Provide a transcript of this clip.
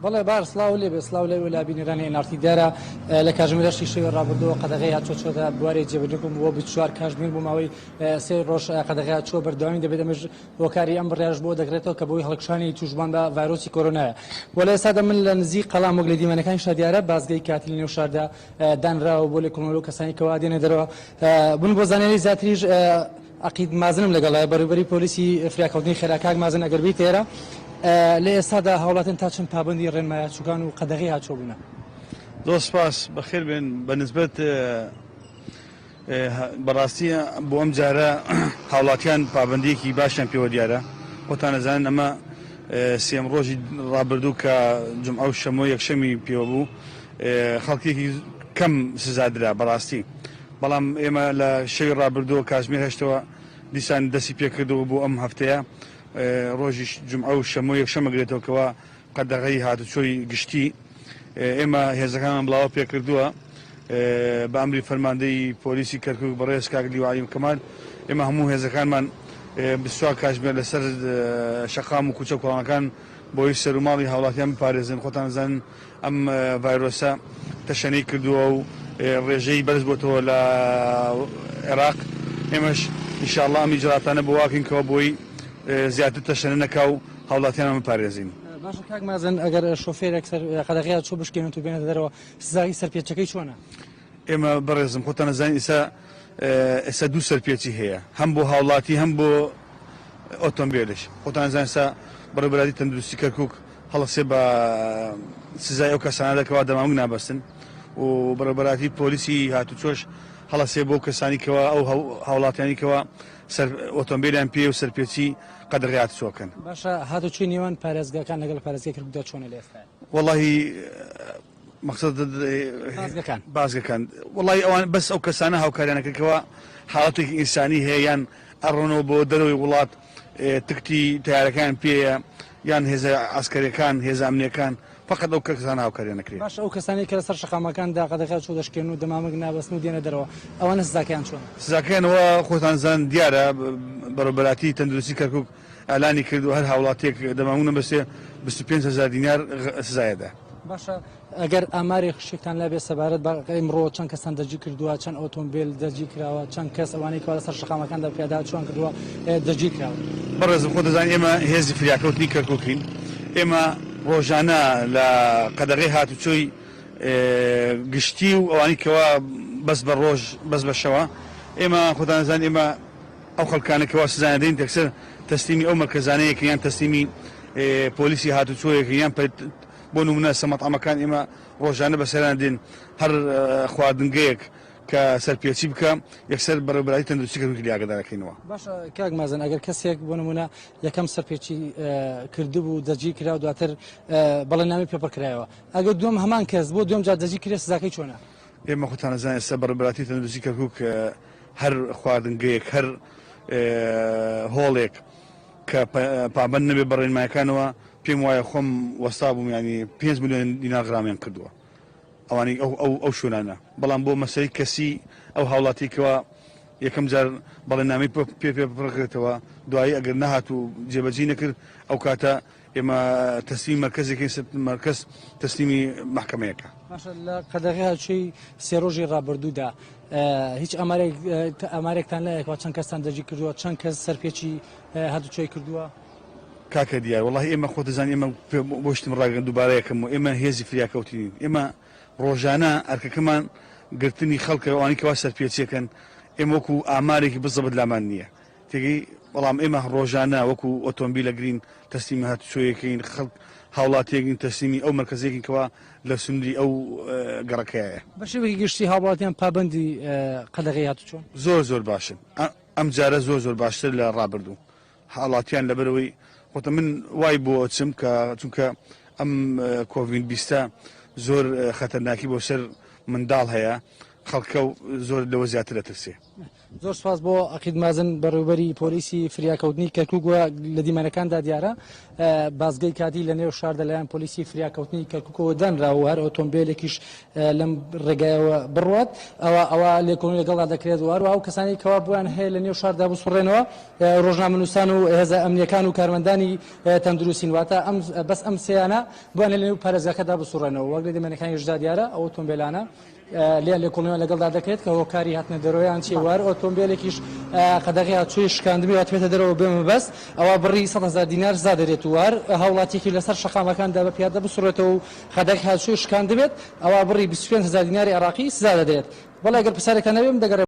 بەڵێ بار سڵاو لێ بێ سڵاو لێ ولا بینەرانی NRT دیارە لە کاژمێر هەشتی شەوی ڕابردووە قەدەغەی هاتوچۆ چۆتە بواری جێبەجێکردن بۆ 24 کاژمێر بۆ ماوەی سێ ڕۆژ قەدەغەی هاتوچۆ بەردەوامی دەبێت ئەمەش هۆکاری ئەم بڕیارەش بۆ دەگرێتەوە کە بۆی هەڵکشانی تووشبووان بە ڤایرۆسی کۆرۆنایە و لە ئێستادا من لە نزیک قەڵام وەک لە دیمەنەکانیشدا دیارە بازگەی کاتی لە نێو شاردا دانراوە بۆ لێکۆڵینەوە لەو کەسانی کەوا دێنە دەرەوە بوون بۆ زانیاری زیاتریش عەقید مازنم لەگەڵە بەڕێوبەری پۆلیسی فریاکەوتنی خێرا کاک مازن ئەگەر بیت ئێرە لە ئێستادا هاوڵاتیان تا چەند پابەندی ڕێنمایە چوکان و قەدەغەی هاتوچۆ بوونە؟ زۆر سپاس بەخێر بێن بە نسبەت بەڕاستی بۆ ئەم جارە هاوڵاتیان پابەندیەکی باشیان پێوە دیارە خۆتان ئەزانن ئەمە سێم ڕۆژی ڕابردوو کە جمعە و شەمۆ یەکشەمی پێوە بوو خەڵکێکی کەم سزادرا بەڕاستی بەڵام ئێمە لە شەوی ڕابردووە کاتژمێر هەشتەوە دیسان دەستی پێکردەوە بۆ ئەم هەفتەیە ڕۆژی جمعە و شەمۆ یەکشەمە گرێتەوە کەوا قەدەغەی هاتوچۆی گشتی ئێمە هێزەکانمان بڵاوە پێکردووە بە ئەمری فەرماندەی پۆلیسی کەرکوک بەڕێز کاک لیوا عەلی کەمال ئێمە هەموو هێزەکانمان 24 کاتژمێر لەسەر شەقام و کوچە کۆڵانەکان بۆی سەروماڵی هاوڵاتیان بپارێزن خۆتان زانن ئەم ڤایرۆسە تەشەنەی کردووە و ڕێژەی بەرز بۆتەوە لە عێراق ئێمەش ئینشاءاللە ئەم ئیجراتانە بۆ واکەین کەەوە بۆی زیاتر تەشەنە نەکا و هاوڵاتیانمان بپارێزین. باشە کاک مازن ئەگەر شۆفێرێک سەر قەدەغەیە چۆ بشکێنێت و بێنێتە دەرەوە سزای سەرپێچەکەی چۆنە؟ ئێمە بەڕێزم خۆتان ئەزانین ئیسا ئێستا دوو سەرپێچی هەیە هەم بۆ هاوڵاتی هەم بۆ ئۆتۆمبێلش خۆتان ئەزانین ئێستا بەڕێوەبەرایەتی تەندروستی کەرکوک هەڵەسێ بە سزای ئەو کەسانە دەکەوا دەمامک نابەستن و بەڕێوەبەرایەتی پۆلیسی هاتوچۆش هەڵەسێ بۆ کەسانی کەوا ئەو هاوڵاتیانی کەوا سەر ئۆتۆمبیلیان پێ و سەرپێچی قەدەغەی هاتوچۆ کەن. باشە هاتوچۆی نێوان پارێزگاکان لەگەڵ پارێزگای کەرکوکدا چۆنە لە ئێستایا؟ وەڵاهی مەقسەدت بازگەکان. بازگەکان وەڵاهی ئەوان بەس ئەو کەسانە هاوکاریان ئەکرد کەوا حاڵەتێکی ئینسانی هەیە یان ئەڕۆنەوە بۆ دەرەوەی وڵات تکتی تەیارەکەیان پێیە یان هێزە عەسکەریەکان هێزە ئەمنیەکان فەقەت ئەو کەسانە هاوکاریان ئەکرێ. باشە ئەو کەسانەی کە لەسەر شەقامەکاندا قەدەغە چۆ دەشکێنن و دەمامک نابەستن و دێنە دەرەوە ئەوانە سزاکەیان چۆنە؟ سزاکەیان ئەوە خۆتان زان دیارە بەڕێوبەراتی تەندروستی کەرکوک ئیعلانی کرد و هەر هاوڵاتیەک دەمامک نەبەستێ 25 هەزار دینار سزایەدا. باشە ئەگەر ئامارێک شتێکتان لابێ سەبارەت بە ئیمڕۆ چەند کەستان دەستگیر کردووە چەند ئۆتۆمبیل دەستگیر کراوە چەند کەس ئەوانەی کەوا لەسەر شەقامەکاندا پیادە چۆن کردووە دەستگیر کراون؟ بەڕێزم خۆت دەزانی ئێمە هێزی فریاکەوتنی کەرکوکین ئێمە ڕۆژانە لە قەدەغەی هاتوچۆی گشتی و ئەوانی کەوا بەس بە ڕۆژ بەس بە شەوە ئێمە خۆتان دەزانن ئێمە ئەو خەڵکانە کەوا سزایان دەین تەکسەر تەسلیمی ئەو مەرکەزانەیەکن یان تەسلیمی پۆلیسی هاتوچۆیەکن یان بۆ نمونە سە مەتعەمەکان ئێمە ڕۆژانە بەسەریان دێن هەر خواردنگەیەک کە سەرپێچی بکە یەکسەر بەڕێوبەرایەتی تەندروستی کەرکوکی لێ ئاگادار ئەکەینەوە. باشە کاک مازن ئەگەر کەسێک بۆ نمونە یەکەم سەرپێچی کردبوو دەستگیر کرا و دواتر بەڵێنامەی پێ پڕکرایەوە ئەگەر دووەم هەمان کەس بۆ دووەم جار دەستگیر کرێ سزاکەی چۆنە؟ ئێمە خۆتان ئەزانین ئێستا بەڕێوبەرایەتی تەندروستی کەرکوک هەر خواردنگەیەک هەر هۆڵێک کە پابەند نەبێت بە ڕێنمایەکانەوە پێم وایە خۆم وەستا بووم یانی پێنج ملیۆن دینار غرامیان کردووە ئەوانەی ئەو ئەو ئەو شوێنانە بەڵام بۆ مەسەی کەسی ئەو هاوڵاتی کەوا یەکەم جار بەڵێنامەی پێ پێ پڕکرێتەوە دوایی ئەگەر نەهات و جێبەجی نەکرد ئەو کاتە ئێمە تەسلیمی مەرکەزێکین مەرکەز تەسلیمی مەحکەمەیەکە. باشە لە قەدەغەی هاتوچۆی سێ ڕۆژی ڕابردوودا هیچ ئامارێک ئامارێکتان لایە کەوا چەند کەستان دەستگیر کردووە چەند کەس سەرپێچی هاتوچۆی کردووە؟ کاکە دیار وەڵاهی ئێمە خۆت دەزانی ئێمە بۆ شتم ڕاگەن دووبارە یەکەم و ئێمە هێزی فریاکەوتنین ئێمە ڕۆژانە ئەرکەکەمان گرتنی خەڵکە ئەوانی کەوا سەرپێچیەکەن ئێمە وەکو ئامارێکی بزەبت لامان نییە تێگەی بەڵام ئێمە ڕۆژانە وەکو ئۆتۆمبیل ئەگرین تەسلیمی هاتوچۆیەکەین خەڵک هاوڵاتیەکین تەسلیمی ئەو مەرکەزێکین کەوا لە سنووری ئەو گەڕەکەیە. بە شێوەیەکی گشتی هاوڵاتیان پابەندی قەدەغەی هاتوچۆن؟ زۆر زۆر باشن ئەم جارە زۆر زۆر باشتر لە ڕابردوو هاوڵاتیان لەبەرئەوەی خۆتە من وای بۆ ئەچم کە چونکە ئەم کۆڤین بیستە زۆر خەتەرناکی بۆ سەر منداڵ هەیە. خەڵکە و زۆر لەوە زیاتر ئەترسێ. زۆر سوپاس بۆ عەقید مازن بەڕێوبەری پۆلیسی فریاکەوتنی کەرکوک و لە دیمەنەکاندا دیارە بازگەی کاتی لە نێو شار لەلایەن پۆلیسی فریاکەوتنی کەرکوکەوە دانرا و هەر ئۆتۆمبیلێکیش لەم ڕێگایەوە بڕوات ئەوە ئەوە لێکۆڵینەوە لەگەڵدا دەکرێت و هەروەها ئەو کەسانی کەوا بۆیان هەیە لە نێو شاردا بسوڕێنەوە ڕۆژنامەنووسان و هێزە ئەمنیەکان و کارمەندانی تەندروستین واتە ئەم بەس ئەم سیانە بۆیان لە نێو پارێزگاکەدا بسوڕێنەوە وەک لە دیمەنەکانیشدا دیارە ئەو ئۆتۆمبیلانە لێیان لێکۆڵینەوە لەگەڵدا دەکرێت کە هۆکاری هاتنە دەرەوەیان چییە و هەر ئۆتۆمبێلێکیش قەدەغەی هاتوچۆی شکاندبێ و هاتبێتە دەرەوە بێ مەبەست ئەوا بڕی 100,000 دینار سزا دەدرێت و هەر هاوڵاتییەکی لەسەر شەقامەکاندا بە پیادە بسوڕێتەوە و قەدەغەی هاتوچۆی شکاندبێت ئەوا بڕی 25,000 دیناری عێراقی سزا دەدرێت. بەڵێ ئەگەر پرسیارێکتان هەبێ من دەگەڕێمەوە.